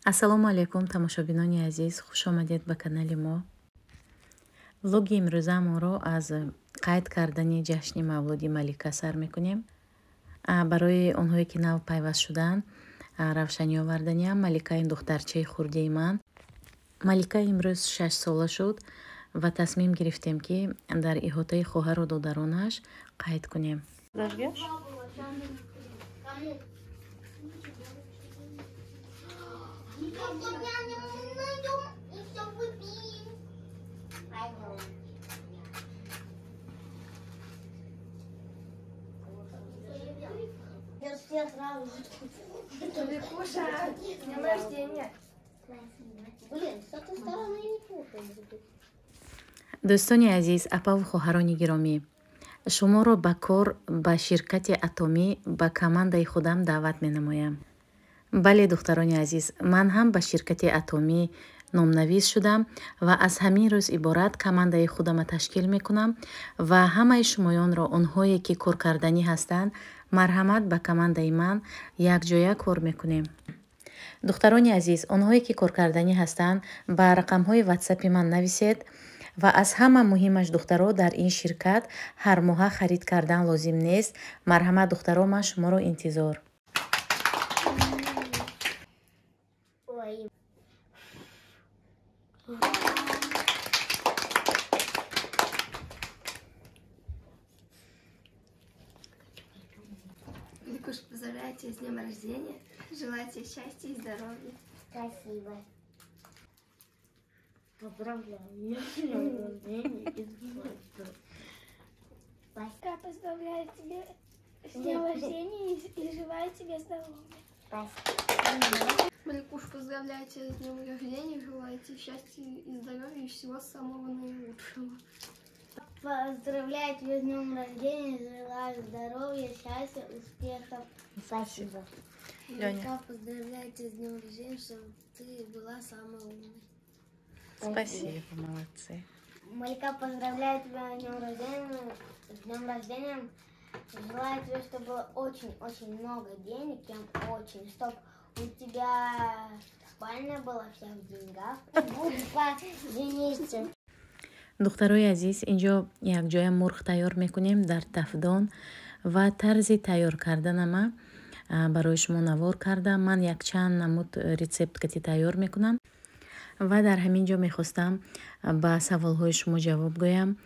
Ассалому алайкум, тамошобинони азиз, хуш омадед ба канали мо. Влоги имрӯзаамонро аз қайд кардани ҷашни мавлуди Малика сар мекунем. Барои онҳое ки нав пайваст шуданд, равшанӣ оварданиам. Малика ин духтарчаи хурдии ман. Малика имрӯз 6 сола шуд ва тасмим гирифтем, ки дар иҳотаи хоҳару додаронаш қайд кунем. Зажгёшь? Викуша, с днем рождения. Блин, с этой стороны неплохо. Дӯстони азиз, апаву хоҳарони гиромӣ, шуморо ба кор ба ширкати Атомӣ, ба командаи худам даъват менамоям. Бале, духтарони азиз, ман ҳам ба ширкати Атомӣ номнавис шудам ва аз ҳамин рӯз иборат командаи худама ташкил мекунам ва ҳамаи шумоёнро, онҳое ки коркарданӣ ҳастанд, марҳамат, ба командаи ман якҷоя кор мекунем. Духтарони азиз, онҳое ки коркарданӣ ҳастанд, ба рақамҳои ватсапи ман нависед ва аз ҳама муҳимаш, духтаро, дар ин ширкат ҳар моҳа харид кардан лозим нест. Марҳамат, духтаро, ман шуморо интизор. Ой. Викуш, поздравляю тебя с днем рождения. Желаю тебе счастья и здоровья. Спасибо. Поздравляю с днем рождения и здоровья. Я поздравляю тебя с днем рождения и желаю тебе здоровья. Спасибо. Маликуш, поздравляю тебя с днем рождения, желаю тебе счастья и здоровья и всего самого наилучшего. Поздравляю тебя с днем рождения, желаю здоровья, счастья, успехов. Спасибо. Лёня. Поздравляю тебя с днем рождения, чтобы ты была самой умной. Спасибо, молодцы. Малика, поздравляю тебя с днем рождения. С днем рождения. Желаю тебе, чтобы было очень-очень много денег, прям очень, чтоб у тебя спальня была вся в деньгах. Буду пожениться. Духтарои азиз, инҷо якҷоя мурғ тайёр мекунем дар тафдон ва тарзи тайёр карданама барои шумо навор кардам. Ман якчанд намуд рецепт кати тайёр мекунам ва дар ҳамин ҷо мехостам ба саволҳои шумо ҷавоб гӯям.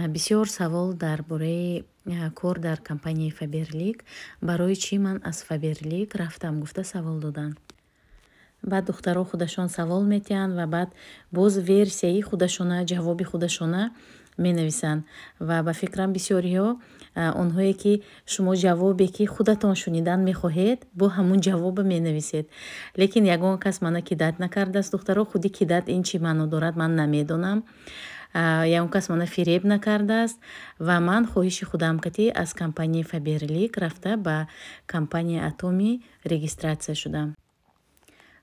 Бисёр савол дар бораи кор дар компанияи Фаберлик, барои чӣ ман аз Фаберлик рафтам гуфта савол доданд. Баъд духтаро худашон савол метиҳанд ва баъд боз версияи худашона, ҷавоби худашона менависанд. Ва ба фикрам, бисёриҳо онҳое ки шумо ҷавобе ки худатон шунидан мехоҳед, бо ҳамун ҷавоба менависед. Лекин ягон кас мана кидать накардааст, духтаро. Худи кидать ин чӣ маъно дорад, ман намедонам. Ягон кас мана фиреб накардааст ва ман хоҳиши худам кати аз компанияи Фаберлик рафта ба компанияи Атомӣ регистрация шудам.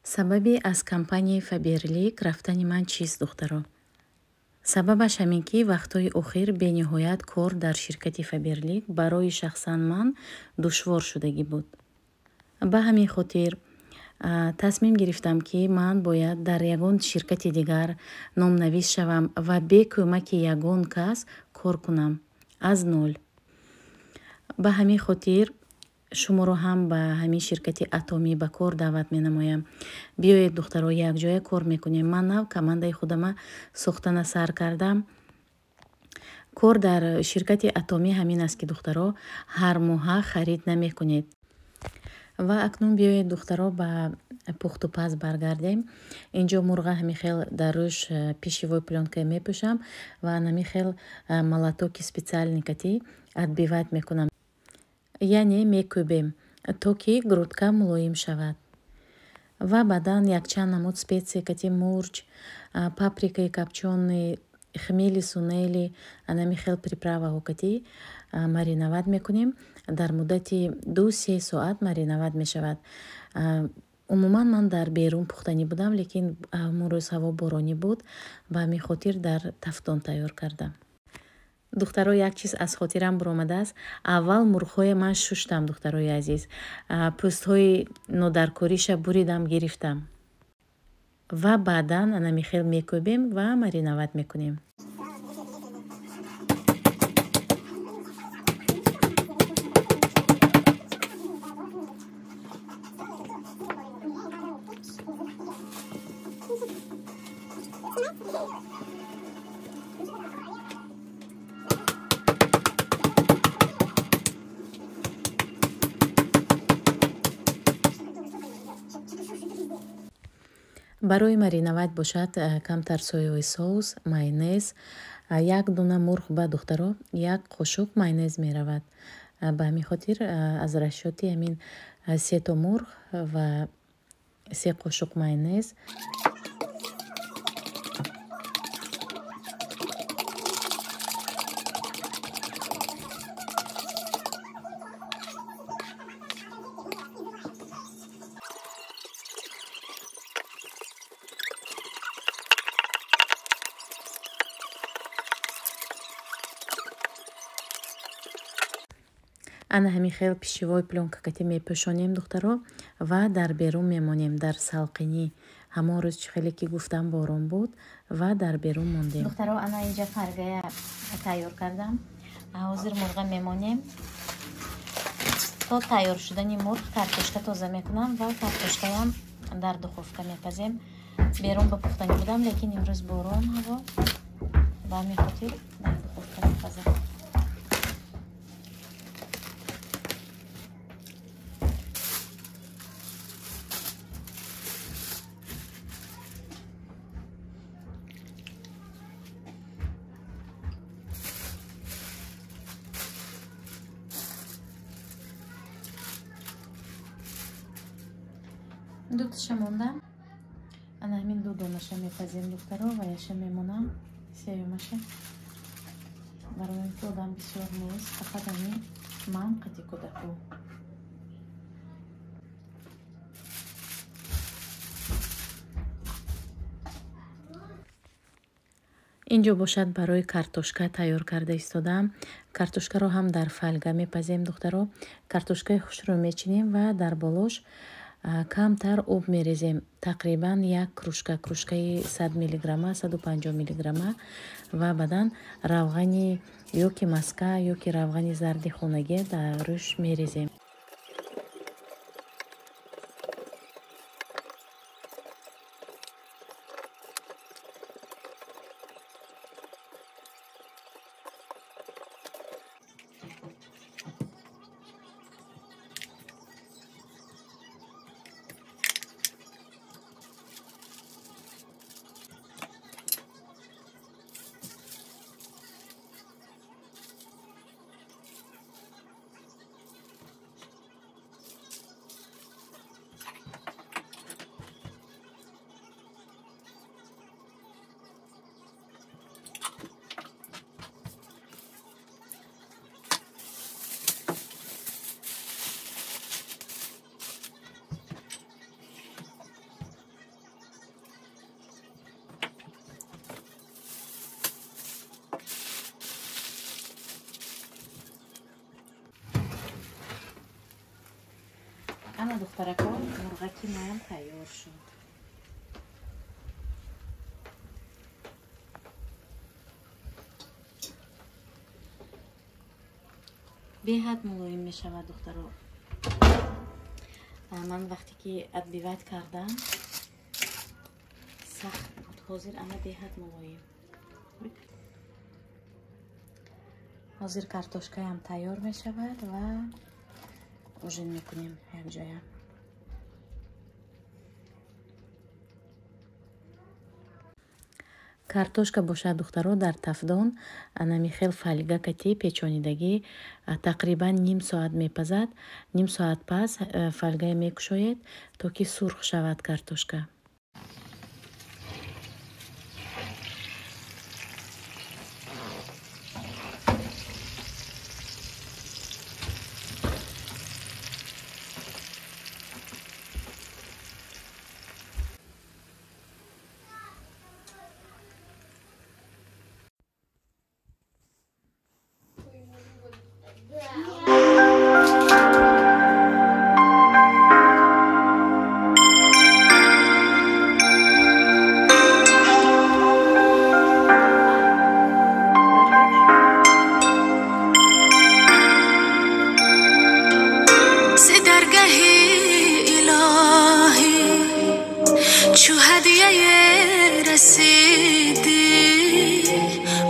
Сабаби аз компанияи Фаберлик рафтани ман чист, духтаро? Сабабаш ҳамин ки вақтҳои охир бениҳоят кор дар ширкати Фаберлик барои шахсан ман душвор шудагӣ буд. Ба ҳамин хотир тасмим гирифтам, ки ман бояд дар ягон ширкати дигар номнавис шавам ва бе кӯмаки ягон кас кор кунам аз нол. Ба ҳамин хотир шуморо ҳам ба ҳамин ширкати Атомӣ ба кор даъват менамоям. Биёед, духтаро, якҷоя кор мекунем. Ман нав командаи худама сохтана сар кардам. Кор дар ширкати Атомӣ ҳамин аст, ки, духтаро, ҳар моҳа харид намекунед. Ва акнун биёед, духтаро, ба пухтупаз баргардем. Инҷо мурға ҳамин хел дар рӯш пищевой плёнка мепӯшам ва ҳамин хел молотоки специальный кати отбивать мекунам, яъне мекӯбем, то ки грудка мулоим шавад. Ва баъдан якчанд намуд специя кати: мурч, паприкаи копчёный, хмели сунели, анами хел приправаҳо кати мариновать мекунем. Дар муддати 2-3 соат мариновать мешавад. Умуман ман дар берун пухтанӣ будам, лекин ҳамон рӯз ҳаво боронӣ буд, ба ҳамин хотир дар тафдон тайёр кардам. Духтаро, як чиз аз хотирам буромадааст. Аввал мурғҳоя ман шуштам, духтарои азиз, пӯстҳои нодаркориша буридам, гирифтам. Ва баъдан анами хел мекӯбем ва мариноват мекунем. Барои мариноват бошад камтар соевый соус, майонез, як дона мурғ ба духтаро як қошуқ майонез меравад. Ба ҳамин хотир аз расчёти ҳамин 3 то мурғ ва 3 қошуқ майонез. Ана ҳамин хел пищевой плёнка кати мепӯшонем, духтаро, ва дар берун мемонем дар салқинӣ. Ҳамон рӯз чӣ хеле ки гуфтам, борон буд ва дар берун мондем. Духтаро, ана инҷа фольгая тайёр кардам. Ҳозир мурға мемонем. То тайёр шудани мурғ картошка тоза мекунам ва картошкаям дар духовка мепазем. Берун ба пухтанӣ будам, лекин имрӯз борон ҳаво, ба ҳамин хотир дар духовка мепазам. Дуташа мондам. Ана ҳамин ду донаша мепазем, духтаро, ва яша мемонам сеюмаша. Барои он ки одам бисёр нест, фақат ҳамин ман қати кӯдаку. Инҷо бошад барои картошка тайёр карда истодам. Картошкаро ҳам дар фольга мепазем, духтаро. Картошкаи хушкро мечинем ва дар болош камтар об мерезем, тақрибан як кружка, кружкаи 100 миллиграмма, 150 миллиграмма, ва баъдан равғани ё ки маска, ё ки равғани зарди хонагӣ дар рӯш мерезем. Ана, духтарако, мурғаки маям тайёр шуд. Беҳад мулоим мешавад, духтаро. Ман вақте ки отбивать кардам, сахт буд, ҳозир ана беҳад мулоим. Ҳозир картошкаям тайёр мешавад ва ужин мекунем якҷоя. Картошка бошад, духтаро, дар тафдон анами хел фольга кати печонидагӣ тақрибан ним соат мепазад. Ним соат пас фольгая мекушоед, то ки сурх шавад картошка. Ваъдае расидӣ,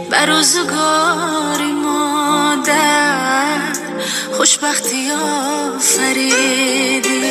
ба рӯзгори модар хушбахтӣ офаридӣ.